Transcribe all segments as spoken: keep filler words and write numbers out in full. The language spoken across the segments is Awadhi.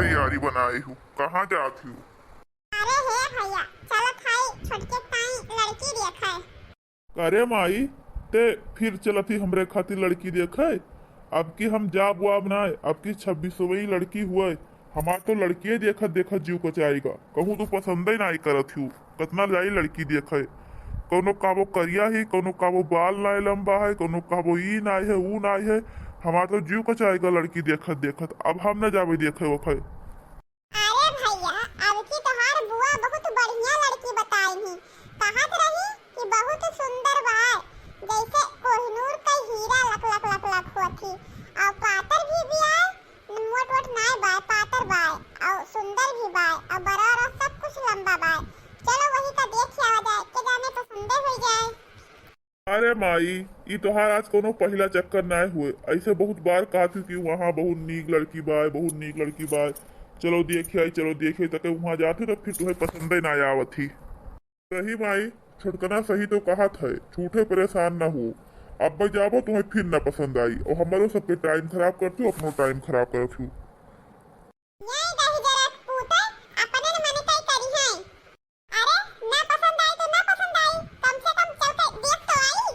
तैयारी बनाए हूँ, कहाँ जात हूँ? अरे हे भैया, चलत हई छोटके ताई लड़की देखे। अरे माई, ते फिर चलत ही हमरे खातिर लड़की देखे? अब की हम जाब वाब नाय, अब की छब्बीसवीं लड़की हुए। हमार तो लड़किए देखत देखत जीव कचाएगा, कहूँ तो पसंदे नाय करत हूँ। कतना जाई लड़की देखे, कौनो कहबो करिया ही, कौनो कहबो बाल नाय लंबा है, कौनो कहबो ई नाय है, ऊ नाय है। हमार तो जीव कचाएगा लड़की देखत देखत। अब हम न जाबे देखे ओखे। अरे भैया, अब की तोहार बुआ बहुत बढ़िया लड़की बताई ही। कहत रही कि बहुत सुंदर बा, जैसे कोहिनूर का हीरा लक लक लक लक होत ही। और पातर भी बिया, मोट वोट नाय बा, पातर बा, और सुंदर भी बा, और बड़ा और सब कुछ लंबा बा। चलो वही का देख आवा जाए, के जाने पसंदे हो जाए। अरे माई, ई तोहार आज कोनो पहिला चक्कर नाय हुए। ऐसे बहुत बार कहत हूँ कि वहाँ बहुत नीक लड़की बाय, बहुत नीक लड़की बाय। चलो देखी आई, चलो देखी, तके वहाँ जात हूँ तो फिर तुम्हें पसंदे नाय आवत ही। सही माई, छोटकना सही तो कहत है, झूठे परेशान ना हो। अब जाबो तुम्हें फिर ना पसंद आई, और हमारो सबके टाइम खराब करत हूँ, अपनो टाइम खराब करत हूँ। ये दहिजरत पूते अपने मन के करी है। अरे, ना पसंद आई तो ना पसंद आई, कम से कम चल के देख तो आई।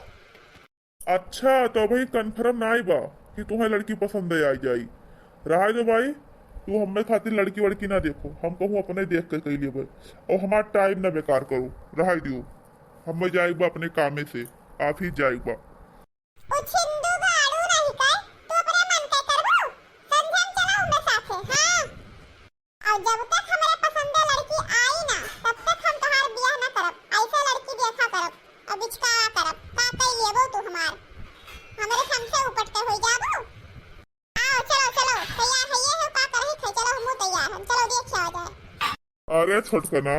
अच्छा, तो अभी कन्फर्म नाई बा कि तुम्हें लड़की पसंद आई जाई। रहा दो भाई, तू हमें खातिर लड़की वड़की ना देखो, हम कहूँ अपने देख के कह लेबे, और हमार टाइम ना बेकार करो, रहा दियो। हमें जाए बा अपने कामे से, आप ही जाए बा। उ छिंदू गाड़ू नहीं कर, तू अपने मन के करबू, संझा में चला हमरे साथे, हाँ। और जब तक हमरे पसंदे लड़की आई ना, तब तक हम तोहार बियाह ना करब। ऐसे लड़की देखा करब और बिचकावा करब। का कई लेबो तू हमार? हमरे सामने उपट के होई जाबो। आओ, चलो, चलो, तैयार है ये है, का करही थे? चलो, हमहू तैयार हम, चलो, देख के आ जाए। अरे छोटकना,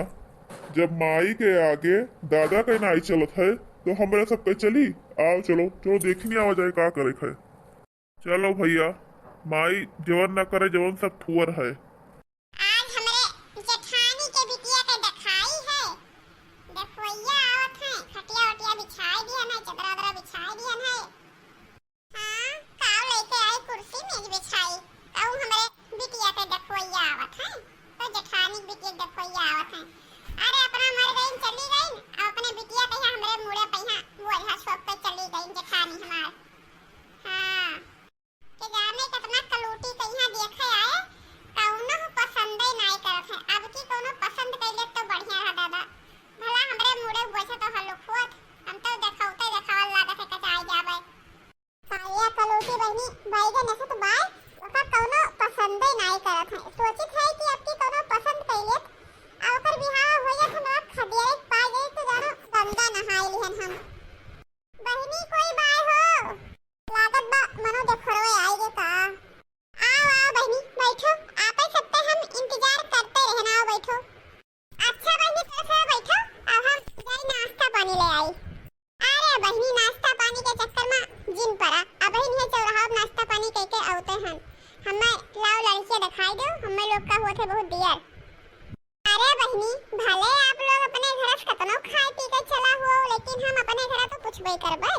जब माई के आगे दादा के नाई चलत है, तो हमरे सबके चली? आओ, चलो, चलो, देखनी आवा जाए का करे है। चलो भैया, माई जवन न करे, जवन सब थुअर है। आज हमरे जेठानी के बिटिया के देखाई है, देखवैया आवत है, खटिया वटिया बिछाई दिहन है, चदरा वदरा बिछाई दिहन है। हाँ, काव लेके आई कुर्सी मेज बिछाई, काव हमरे बिटिया के देखवैया आवत है, तो जेठानी के बिटिया के देखवैया आवत है। अरे अपना मर गईन चली गईन, अब अपने बिटिया के यहाँ हमरे मुड़े पे यहाँ बोझा छोप के चली गईन जेठानी हमार। हाँ। के जाने कितना कलूटी कहिया देखे आए, कौनो पसंदे नाय करत है। अब की कौनो पसंद कैले तो बढ़िया है दादा, भला हमरे मुड़े बोझे तो हलुक होत, हम तो देखौते देखावल लागत है कचाई जाबे। कालिया कलूटी बहनी बैगन ऐसे तो बाय, ओका कौनो पसंदे नाय करत है। सोचित है कि अब की कौनो पसंद कैले, आ ओकर बिहाव हो जात, हम खदिया एक पा गई तो जानो गंगा नहाए लिहन हम। बहनी कोई बाय हो? लागत बा मनो देखरवे आई गे का। आओ, आओ बहनी, बैठो। आपन सबके हम इंतजार करते रहन, आओ बैठो। अच्छा बहनी, तो सब बैठो, अब हम जाई नाश्ता पानी ले आई। अरे बहनी, नाश्ता पानी के चक्कर में जिन पड़ा, अब बहनी है चौराहा पे नाश्ता पानी कह के आवते हैं। हमें लाओ लड़कियां दिखाई दो, हमें लोग का होत है बहुत दियर। अरे बहनी, भले आप लोग अपने घर से कतनो खाए पी के चला हो, लेकिन हम अपने घर तो पूछबे करबे।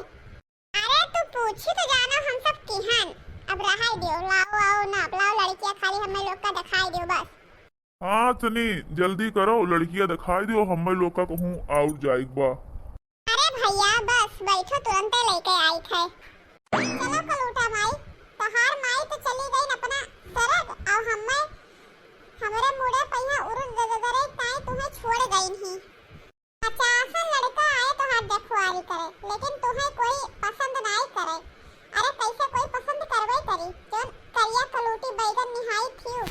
अरे तू पूछी तो जानो हम सब किहन। अब रहाई दियो, लाओ आओ ना, अब लाओ लड़कियां खाली हमें लोग का दिखाई दियो बस। हाँ चनी, जल्दी करो, लड़कियां दिखाई दियो, हमें लोग का कहूँ और जाइक बा। अरे भैया बस बैठो, तुरंते लेके आई थे। चलो कलूटा माई, तोहार माई तो चली गई अपना सरग, और हमें हमरे मुड़े पहिया उरुद दे दे रे, ताई तुम्हें छोड़ गई ही। पचासन लड़का आए तोहार देखवारी करे, लेकिन तुहे कोई पसंद नाई करे। अरे कैसे कोई पसंद करबे करी, जौन करिया कलूटी बैगन निहाई थियू,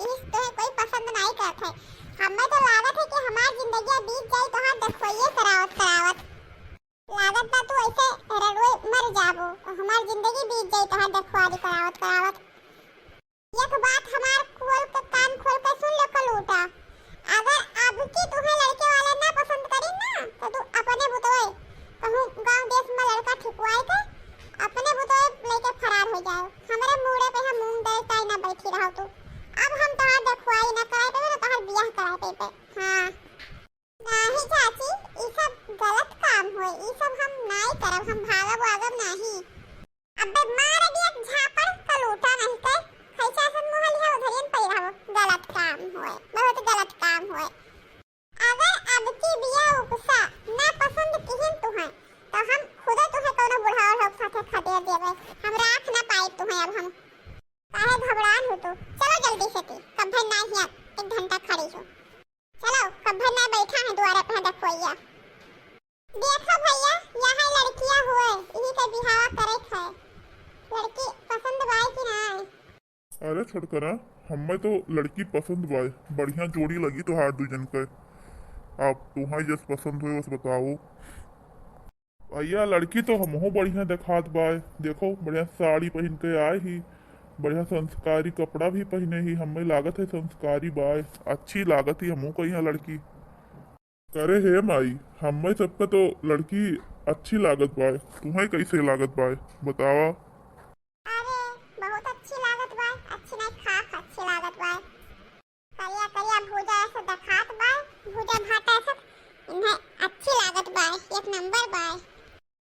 इस तुहे कोई पसंद नाई करत है। हमें तो लागत है कि हमार जिंदगिया बीत जाई तोहार देखवाइए करावत करावत। लागत बा तू ऐसे रड़ुए मर जाबो, हमार जिंदगी बीत जाई तोहार देखवारी करावत करावत। एक बात हमार खोल के, कान खोल के सुन ले कलूटा, अगर अब की तुहे लड़के वाले ना पसंद करी ना, तो तू अपने बुतवे कहूँ गांव देश में लड़का ठिकवाए के अपने बुतवे लेके फरार हो जाए। हमरे मूड़े पे हम मूंग दे ताई ना बैठी रहो तू। अब हम तोहार देखवाई ना कराए पे ना तोहार बियाह कराए पे। हाँ। नाही चाची, ई सब गलत काम होए, ई सब हम नाई करब, हम भागब वागब नाही। अबे मार दिया झापड़ कलूटा नहीं के, खैचा सन मुँह लिहा उधरियन पै रहो, गला काहे घबरान हो तू? चलो जल्दी से ती, कब्बे नाहीं हियाँ एक घंटा खड़ी हो। चलो, कब्बे नाहीं बैठा है दुआरे पे देखवइया। देखो भइया, यहाँ लड़किया हुए, इही के बिहावा करे क है। लड़की पसंद बाय कि नाहीं? अरे छोटकरा, हम्मे तो लड़की पसंद बाय, बढ़िया जोड़ी लगी तोहार दुइ जन के। अब तुहाई जस पसंद होए बस बताओ। भइया, लड़की तो हमहू बढ़िया देखात बाय, देखो बढ़िया साड़ी पहिन के आए ही, बढ़िया संस्कारी कपड़ा भी पहिने ही, हम्मे लागत है संस्कारी बाय, अच्छी लागत ही हमहू कहिया लड़की। करे हे माई, हम्मे सबका तो लड़की अच्छी लागत बाय, तुहैं कैसे लागत बाय, बतावा। अरे, बहुत अच्छी लागत बाय, अच्छी नाहीं खाक अच्छी लागत बाय। करिया करिया भुजा ऐसे देखात बाय, भुजा भाटा ऐसे, इन्हें अच्छी लागत बाय, एक नंबर बाय।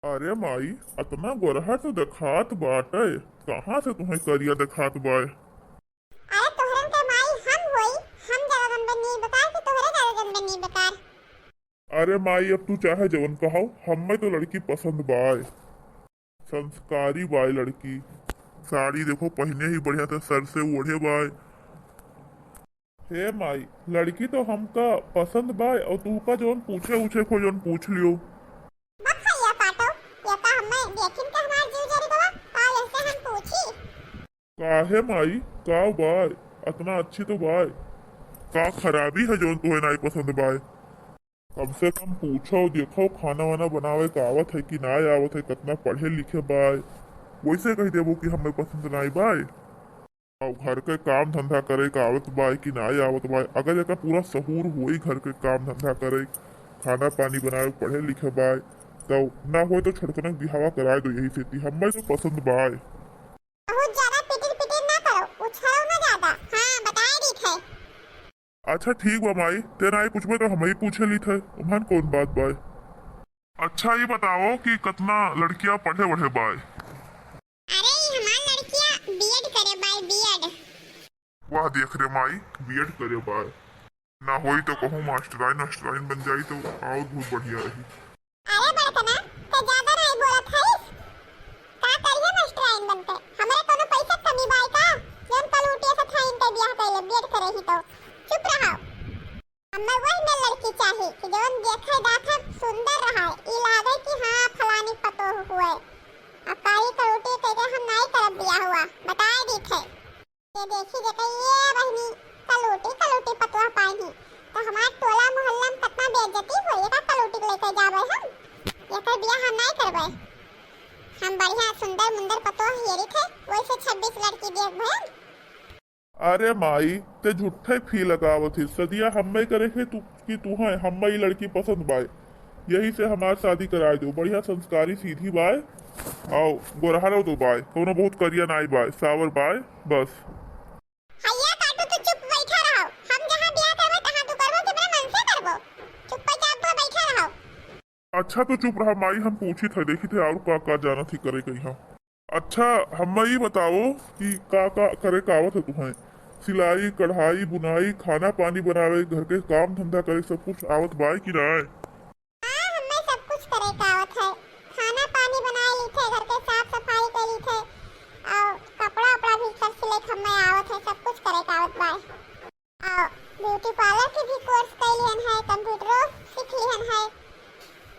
अरे माई, अतना गोरहर तो देखात बाटे, कहाँ से तुहैं करिया देखात बाय? अरे तोहरन के माई हम होई, हम ज्यादा जनबे नी बेकार कि तोहरे ज्यादा जनबे नी बेकार? अरे माई, अब तू चाहे जवन कहो, हम्मे तो लड़की पसंद बाय। संस्कारी बाय लड़की, साड़ी देखो पहिने ही बढ़िया से सर से ओढ़े बाय। हे माई, लड़की तो हमका पसंद बाय और तू का जवन पूछे उछे को जवन पूछ लियो। बक है या काटो, या का हम्मे देखिन के हमार जीव जरी गवा, का ऐसे हम पूछी? काहे माई, का बाय? अतना अच्छी तो बाय। का खराबी है जौन तोहे नाई पसंद बाय? कम से कम पूछो, देखो खाना वाना बनावे का आवत है कि नाई आवत है, कतना पढ़े लिखे बाय। वैसे कह देबो कि हमें पसंद नाई बाय। और घर के काम धंधा करे का आवत बाय कि नाई आवत बाय। अगर एका पूरा सहूर होई घर के काम धंधा करे, खाना पानी बनावे, पढ़े लिखे बाय, तो ना होए तो छोटकनक बिहावा कराए दो यही सेती। हमें तो पसंद बाय। बहुत ज्यादा पिटिर पिटिर ना करो, उछलो ना ज्यादा। हाँ, बताए दीत है। अच्छा ठीक बा माई, ते नाई पूछबे तो हम ही पूछे लीत है, उम्हन कौन बात बाय। अच्छा ये बताओ कि कतना लड़कियां पढ़े वढ़े बाय? अरे, ई हमार लड़कियां बीएड करे बाय, बीएड। वाह देख रे माई, बीएड करे बाय। ना होई तो कहूँ मास्टराइन वास्टराइन बन जाई तो और बहुत बढ़िया रही। अरे बड़कना, ते ज्यादा नाई बोलत हईस। का करिहे मास्टराइन बनते? हमरे कोनो पैसा कमी बाय का? जौन कलूटिया से थाइन के बियाह कइले, बीएड करे ही तो। चुप रहो। हमें वही में लड़की चाही कि जौन देखे दाखे सुंदर रहे, ई लागे कि हाँ फलानी पतोह हुए। अब कारी कलूटी कइके हम नाई करब बियाह हुआ, बताए दीत है। ये देखी जेकर ये बहिनी कलूटी कलूटी पतोह पाई ही, तो हमार टोला मोहल्ला में कितना बेइज्जती होई। एका कलूटी के लेके जाबे हम, एकर बियाह हम नाई करबे। हम बढ़िया सुंदर मुंदर पतोह हेरी थे, वैसे छब्बीस लड़की देख भैन। अरे माई, ते झूठे फी लगावत ही, सदिया हम्मे करे थे तू कि तू है, हम्मे ई लड़की पसंद बाय, यही से हमार शादी कराए दो। बढ़िया संस्कारी सीधी बाय, आओ गोरहरो तो बाय, कोनो बहुत करिया नाई बाय, सावर बाय, बस। हैया काटू, तू चुप बैठा रहो। हम जहाँ बियाह करबे, तहाँ तू करबो कि अपने मन से करबो? चुप्पे चाप बैठा रहो। अच्छा, तो चुप रहा माई, हम पूछित है, देखित है और का का जानत ही करे कहिया। अच्छा, हम्मे ई बताओ कि का का करे का आवत है तुहें? सिलाई, कढ़ाई, बुनाई, खाना पानी बनावे, घर के काम धंधा करे, सब कुछ आवत बाय कि नाय? हाँ, हम्मे सब कुछ करे का आवत है। खाना पानी बनाए लीथे, घर के साफ सफाई कर लीथे, और कपड़ा उपड़ा भी सब सिले के हम्मे आवत है, सब कुछ करे का आवत बाय। और ब्यूटी पार्लर के भी कोर्स कर लिहन है, कंप्यूटरो सीख लिहन है,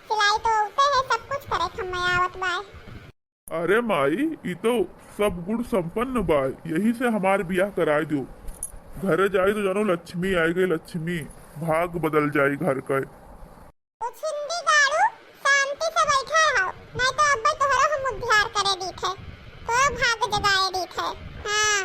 सिलाई तो उते है, सब कुछ करे के हम्मे आवत बाय। अरे माई, ई तो सब गुण संपन्न बाय, यही से हमार बियाह कराए दो। घरे जाई तो जानो लक्ष्मी आए गई, लक्ष्मी, भाग बदल जाई घर का। कुछ हिंदी गाड़ू, शांति से बैठा रहो, नहीं तो अब्बे तोहरो हम उद्धार करे दीत है, तोहरो भाग जगाए दीत है। हाँ।